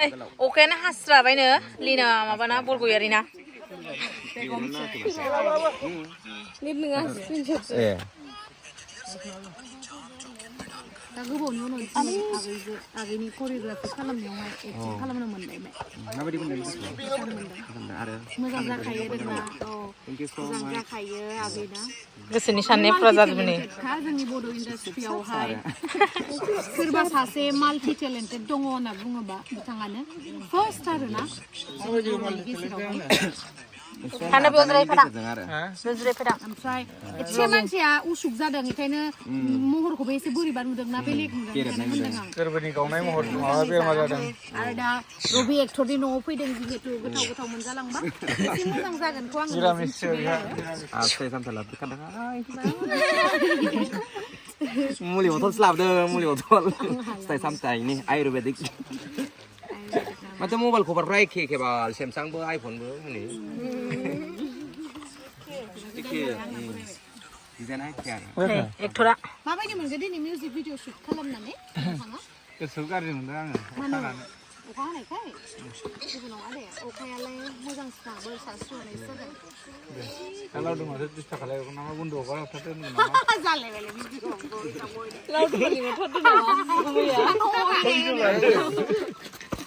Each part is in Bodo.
अखायानो हास्राबायनो लिना माबाना बलगयारिना दा गोबावनि उनाव आगैनि करिय'ग्राफि खालामनायावहाय एक्टिं खालामनो मोनलायबाय माबायदि मोनदों आरो मोजां जाखायो रोंना मोजां जाखायो आगैना गोसोनि साननायफ्रा जाजोबोने जोंनि बड' इन्डास्ट्रियावहाय सोरबा सासे माल्टि टेलेन्टेड दङ होनना बुङोबा बिथाङानो फार्स्ट आरोना थाना बेयाव जिरायफोरा ओमफ्राय एसे मानसिया उसुख जादों बेखायनो महरखौबो एसे बोरैबा नुदोंना बेलेग नुदों सोरबानि गावनाय महर माबा बेमार जादों आरो दा रबि एक्टरनि न'आव फैदों जिहेतु गोथाव मोनजालांबा एसे मोजां जागोनखौ आं मुलि बथलसो लाबोदों मुलि बथल फिथाइ सामथाइनि आयुर्वेदिक माथो मबाइल कभारफ्रा एखे बाल सेमसांबो आइफनबो हनै डिजाइना एखे आरो एक्टरा माबायदि मोनगोन दिनै मिउजिक भिडिअ शुट खालामनानै गोसोखौ गाज्रि मोनदों आङो अखा हानायखाय जेबो नङा दे अखायालाय मोजांसो बोर सारस्रिनायसो जागोन लावदुम माथो दिस्टार्ब खालामगोन नामा बन्द' हगार हरथारदों नामा जालायबायलै भिडिअ लावदुम लिंहरथारदों नामा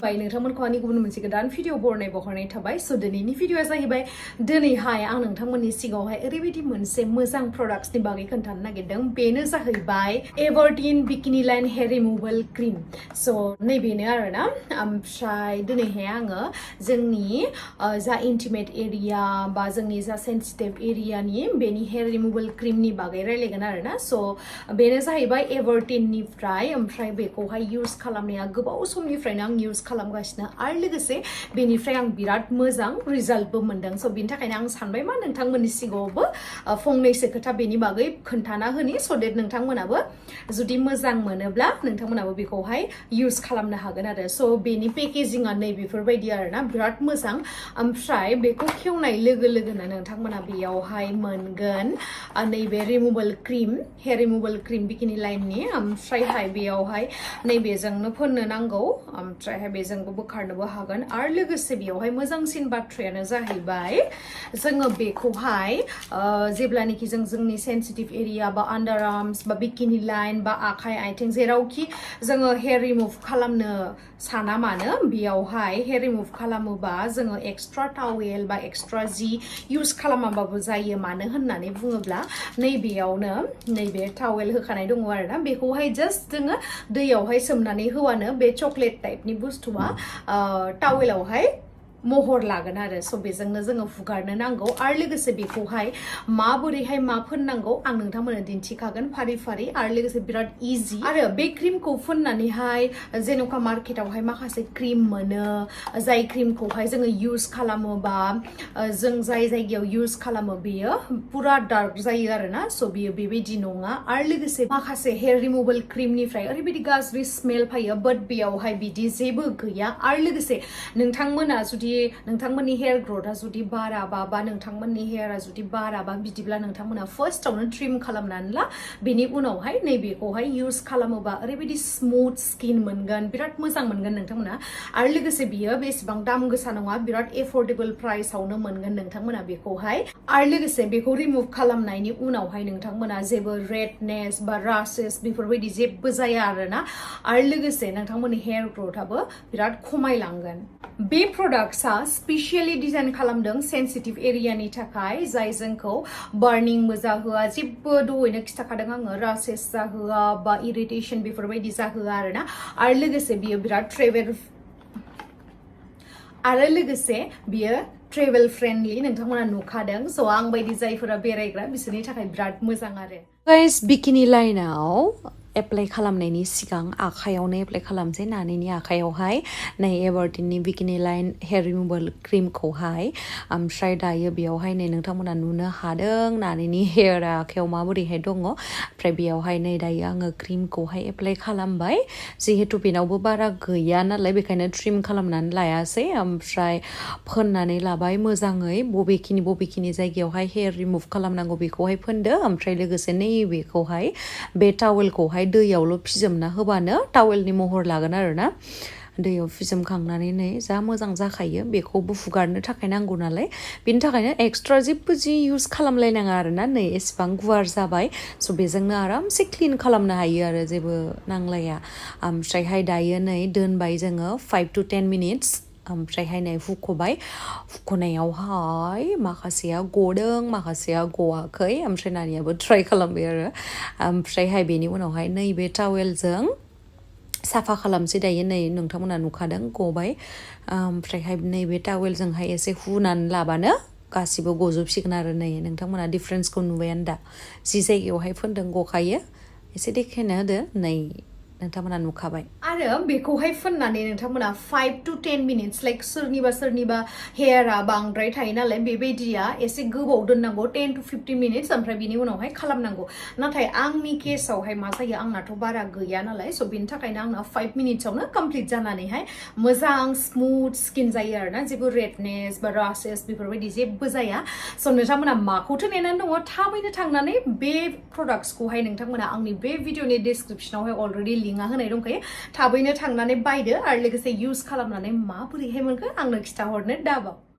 नोंथांमोनखौ आंनि गुबुन मोनसे गोदान भिडिअ बरनाय थाबाय स' दिनैनि भिडिअआ जाहैबाय दिनैहाय आं नोंथांमोननि सिगाङावहाय ओरैबायदि मोनसे मोजां प्रडाक्ट्सनि बागै खोन्थानो नागिरदों बेनो जाहैबाय everteen बिकिनि लाइन हेयार रिमुभेल क्रिम स' नैबेनो आरोना ओमफ्राय दिनैहाय आङो जोंनि जा इन्टिमेट एरिया बा जोंनि जा सेन्सिटिभ एरियानि बेनि हेयार रिमुभेल क्रिमनि बागै रायलायगोन आरोना स' बेनो जाहैबाय everteenनिफ्राय ओमफ्राय बेखौहाय इउज खालामनाया गोबाव समनिफ्रायनो आं इउज खालामगासिनो आरो लोगोसे बेनिफ्राय आं बिराद मोजां रिजाल्टबो मोनदों स' बिनि थाखायनो आं सानबाय मा नोंथांमोननि सिगाङावबो फंनैसो खोथा बेनि बागै खोन्थाना होनि स' देट नोंथांमोनाबो जुदि मोजां मोनोब्ला नोंथांमोनाबो बेखौहाय इउज खालामनो हागोन आरो स' बेनि पेकेजिंआ नै बेफोरबायदि आरोना बिराद मोजां ओमफ्राय बेखौ खेवनाय लोगो लोगोनो नोंथांमोना बेयावहाय मोनगोन नैबे रिमुभेल क्रिम हेयार रिमुभेल क्रिम बिकिनि लाइननि ओमफ्रायहाय बेयावहाय नैबेजोंनो फोननो नांगौ ओमफ्रायहाय बेजोंबो बोखारनोबो हागोन आरो लोगोसे बेयावहाय मोजांसिन बाथ्रायानो जाहैबाय जोङो बेखौहाय जेब्लानोखि जों जोंनि सेन्सिटिभ एरिया बा आन्डार आर्मस बा बिकिनि लाइन बा आखाइ आथिं जेरावखि जोङो हेयार रिमुभ खालामनो साना मानो बेयावहाय हेयार रिमुभ खालामोबा जोङो एक्सट्रा टावेल बा एक्सट्रा जि इउज खालामाबाबो जायो मानो होननानै बुङोब्ला नैबेयावनो नैबे टावेल होखानाय दङ आरोना बेखौहाय जास्ट जोङो दैयावहाय सोमनानै होवानो बे चकलेट टाइपनि बुस्थुआ टावेलावहाय महर लागोन आरो स' बेजोंनो जोङो हुगारनो नांगौ आरो लोगोसे बेखौहाय माबोरैहाय मा फोननांगौ आं नोंथांमोननो दिन्थिखागोन फारि फारि आरो लोगोसे बिराद इजि आरो बे क्रिमखौ फुननानैहाय जेन'का मार्केटावहाय माखासे क्रिम मोनो जाय क्रिमखौहाय जोङो इउज खालामोबा जों जाय जायगायाव इउज खालामो बेयो पुरा डार्क जायो आरोना स' बेयो बेबायदि नङा आरो लोगोसे माखासे हेयार रिमुभेल क्रिमनिफ्राय ओरैबायदि गाज्रि स्मेल फैयो बाट बेयावहाय बिदि जेबो गैया आरो लोगोसे नोंथांमोना जुदि नोंथांमोननि हेयार ग्रथआ जुदि बाराबा बा नोंथांमोननि हेयारा जुदि बाराबा बिदिब्ला नोंथांमोना फार्स्टआवनो ट्रिम खालामनानै ला बेनि उनावहाय नैबेखौहाय इउज खालामोबा ओरैबायदि स्मुथ स्किन मोनगोन बिराद मोजां मोनगोन नोंथांमोना आरो लोगोसे बियो बेसेबां दाम गोसा नङा बिराद एफर्डेबल प्राइसआवनो मोनगोन नोंथांमोना बेखौहाय आरो लोगोसे बेखौ रिमुभ खालामनायनि उनावहाय नोंथांमोना जेबो रेडनेस बा रासेस बेफोरबायदि जेबो जाया आरोना आरो लोगोसे नोंथांमोननि हेयार ग्रथआबो बिराद खमायलांगोन बे प्रडाक्ट्सआ स्पेशियली डिजाइन खालामदों सेन्सिटिभ एरियानि थाखाय जाय जोंखौ बार्निंबो जाहोआ जेबो दहायनो खिथाखादों आङो रासेस जाहोआ बा इरिटेसन बेफोरबायदि जाहोआ आरोना आरो लोगोसे बियो बिराद ट्रेभेल फ्रेन्डलि नोंथांमोना नुखादों स' आं बायदि जायफोरा बेरायग्रा बिसोरनि थाखाय बिराद मोजां आरो गाइस बिकिनि लाइनाव एप्लाइ खालामनायनि सिगां आखायावनो एप्लाइ खालामसै नानैनि आखायावहाय नै everteenनि बिकिनि लाइन हेयार रिमुभेल क्रिमखौहाय ओमफ्राय दायो बेयावहाय नै नोंथांमोना नुनो हादों नानैनि हेयारा आखायाव माबोरैहाय दङ ओमफ्राय बेयावहाय नै दायो आङो क्रिमखौहाय एप्लाइ खालामबाय जिहेतु बेनावबो बारा गैया नालाय बेखायनो ट्रिम खालामनानै लायासै ओमफ्राय फोननानै लाबाय मोजाङै बबेखिनि जायगायावहाय हेयार रिमुभ खालामनांगौ बेखौहाय फोनदो ओमफ्राय लोगोसे नैबेखौहाय बे टावेलखौहाय दैयावल' फिजोबना होबानो टावेलनि महर लागोन आरोना दैयाव फिजोमखांनानै नै जा मोजां जाखायो बेखौबो फुगारनो थाखाय नांगौ नालाय बेनि थाखायनो एक्सट्रा जेबो जि इउज खालामलायनाङा आरोना नै एसेबां गुवार जाबाय स' बेजोंनो आरामसे क्लिन खालामनो हायो आरो जेबो नांलाया ओमफ्रायहाय दायो नै दोनबाय जोङो 5 to 10 minutes ओमफ्रायहाय नै हुख'बाय हुख'नायावहाय माखासेया गदों माखासेया गवाखै ओमफ्राय नानियाबो ट्राइ खालामबाय आरो ओमफ्रायहाय बेनि उनावहाय नैबे टावेलजों साफा खालामसै दायो नै नोंथांमोना नुखादों गबाय ओमफ्रायहाय नैबे टावेलजोंहाय एसे हुनानै लाबानो गासिबो गजोबसिगोन आरो नै नोंथांमोना डिफारेन्सखौ नुबायानो दा जि जायगायावहाय फोनदों गखायो एसे देखायना होदो नै नोंथांमोना नुखाबाय आरो बेखौहाय फोननानै नोंथांमोना 5 to 10 minutes लाइक सोरनिबा हेयारा बांद्राय थायो नालाय बेबायदिया एसे गोबाव दोननांगौ 10 to 15 minutes ओमफ्राय बिनि उनावहाय खालामनांगौ नाथाय आंनि केसावहाय मा जायो आंनाथ' बारा गैया नालाय स' बिनि थाखायनो आंना 5 minutesआवनो कमप्लिट जानानैहाय मोजां स्मुथ स्किन जायो आरोना जेबो रेडनेस बा रासेस बेफोरबायदि जेबो जाया स' नोंथांमोना माखौथो नेनानै दङ थाबैनो थांनानै बे प्रडाक्ट्सखौहाय नोंथांमोना आंनि बे भिडिअनि डिसक्रिपसनावहाय अलरेडि लिंकआ होनाय दंखायो थाबैनो थांनानै बायदो आरो लोगोसे इउज खालामनानै माबोरैहाय मोनखो आंनो खिथाहरनो दाबाव